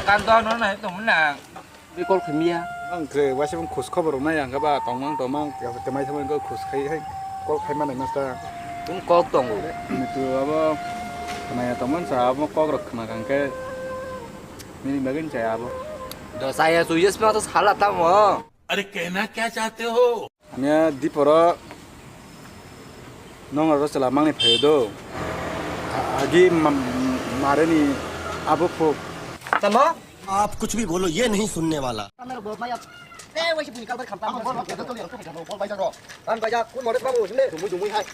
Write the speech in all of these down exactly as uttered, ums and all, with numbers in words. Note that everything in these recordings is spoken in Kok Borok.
Kan to no nai tong na. Bi call khaimya. Ang kre waisa bung khus khobor nai ang ba tong mang tong mang ya te mai thang ko khus khai hai call khai manai masta. Tung kok tongo. Mitu abo khna ya tong man sa abo kok rok khna kang ke. Mini bagin cha abo. Do saya suyes ma to sala tamo. अरे कहना क्या चाहते हो? Anya diporo nong aro chwla mangni phaio do. Agi mareni abo phuk. Tamo? आप कुछ भी बोलो, ये नहीं सुनने वाला। Kan bai jak kun mode babu ne. Dumui dumui hai.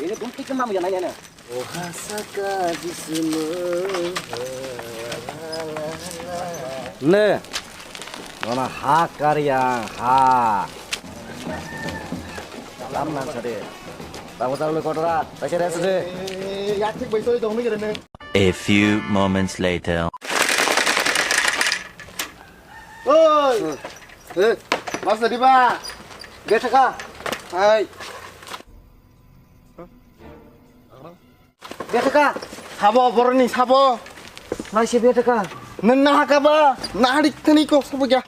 Ini dum tik ma mu ya nai nai. O ha saka jismu. Ne. Nona ha karyang ha. Tam nang sade. Tamo tamo le kotora. Taise rest de. Ya thik bai sori dong ni gere ne. A few moments later. Oi. Eh, mas tadi ba. Bethaka. Hai. Bethaka. Sabo boroni sabo. Nai se bethaka. Nang nahaka ba. Naharik thani kok sabo kya.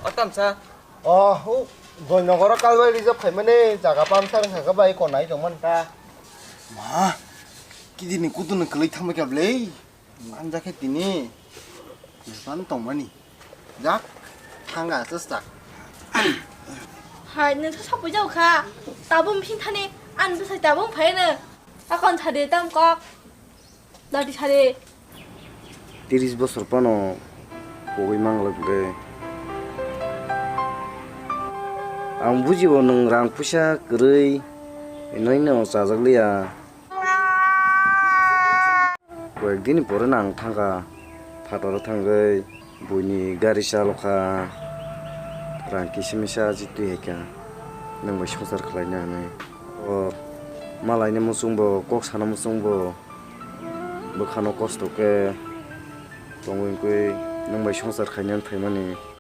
Otam sa. Oh, u Joynogoro kalbai rijak phaimani jaga pamsar wngkha khe bai konai tongmani ta. Ma, kidini kuduni kwlwi thangbai kha bwlwi. Anja khe tini. Ban tongmani. Jak, thanga chwsta. Hai, nwng sa sapui jao kha. Tabuk msing thani, ani bwsai tabuk phai no. Akon sade tam kok. Dati sade. Tiris bosor phano pogwi manglak de. Ang bujibo nwng rang puisa kwrwi, noino chajak liya. Koyek dini pore no ang thangkha, phataro thangwi buini gari chalokha, rang kisa misa aji twi hai kha, nwng bai swngchar khlaina hinwi. O malaini muchungbo, kok sana muchungbo, bwkhano kosto khe tongwi wngkui nwng bai swngchar khaina phaimani.